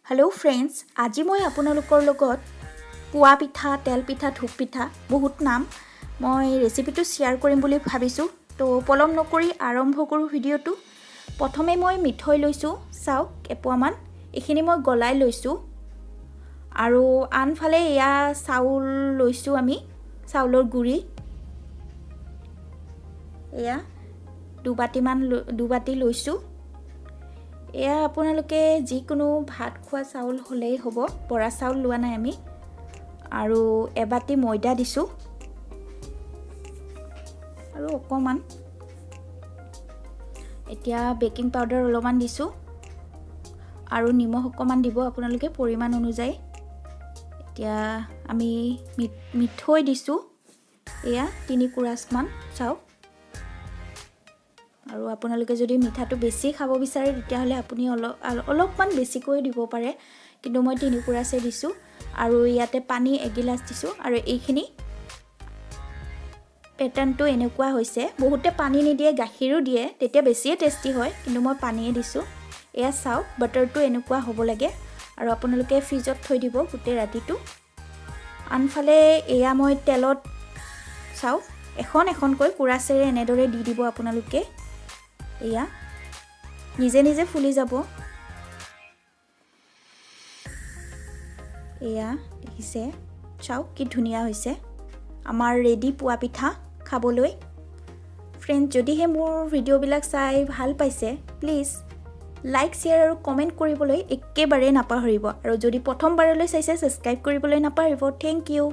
Hello' friends, আজি মই আপোনালোকৰ লগত পোৱা পিঠা, তেল পিঠা, ধূপ পিঠা, বহুত নাম, মই ৰেচিপিটো শ্বেয়াৰ কৰিম বুলি ভাবিছোঁ। তো পলম নকৰি আৰম্ভ কৰোঁ ভিডিঅ'টো। প্ৰথমে মই মিঠৈ লৈছোঁ, চাওক এপোৱামান, এইখিনি মই গলাই লৈছোঁ। আৰু আনফালে এয়া চাউল লৈছোঁ আমি, চাউলৰ গুড়ি এয়া দুবাতি লৈছোঁ। এয়া আপোনালোকে যিকোনো ভাত খোৱা চাউল হ'লেই হ'ব, বৰা চাউল লোৱা নাই আমি। আৰু এবাতি ময়দা দিছোঁ আৰু অকণমান এতিয়া বেকিং পাউডাৰ অলপমান দিছোঁ আৰু নিমখ অকণমান দিব আপোনালোকে পৰিমাণ অনুযায়ী। এতিয়া আমি মিঠৈ দিছোঁ, এয়া 3 কুৰাছমান, চাওক। আৰু আপোনালোকে যদি মিঠাটো বেছি খাব বিচাৰে, তেতিয়াহ'লে আপুনি অলপমান বেছিকৈ দিব পাৰে, কিন্তু মই 3 কুৰাছে দিছোঁ। আৰু ইয়াতে পানী এগিলাচ দিছোঁ। আৰু এইখিনি পেটাৰ্ণটো এনেকুৱা হৈছে। বহুতে পানী নিদিয়ে, গাখীৰো দিয়ে, তেতিয়া বেছিয়ে টেষ্টি হয়, কিন্তু মই পানীয়ে দিছোঁ। এয়া চাওক, বাটাৰটো এনেকুৱা হ'ব লাগে। আৰু আপোনালোকে ফ্ৰিজত থৈ দিব গোটেই ৰাতিটো। আনফালে এয়া মই তেলত, চাওক, এখন এখনকৈ কুৰাচেৰে এনেদৰে দি দিব আপোনালোকে। এয়া নিজে নিজে ফুলি যাব। এয়া দেখিছে, চাওক কি ধুনীয়া হৈছে। আমাৰ ৰেডি পোৱা পিঠা খাবলৈ। ফ্ৰেণ্ড, যদিহে মোৰ ভিডিঅ'বিলাক চাই ভাল পাইছে, প্লিজ লাইক, শ্বেয়াৰ আৰু কমেণ্ট কৰিবলৈ একেবাৰে নাপাহৰিব। আৰু যদি প্ৰথমবাৰলৈ চাইছে, ছাবস্ক্ৰাইব কৰিবলৈ নাপাহৰিব। Thank U.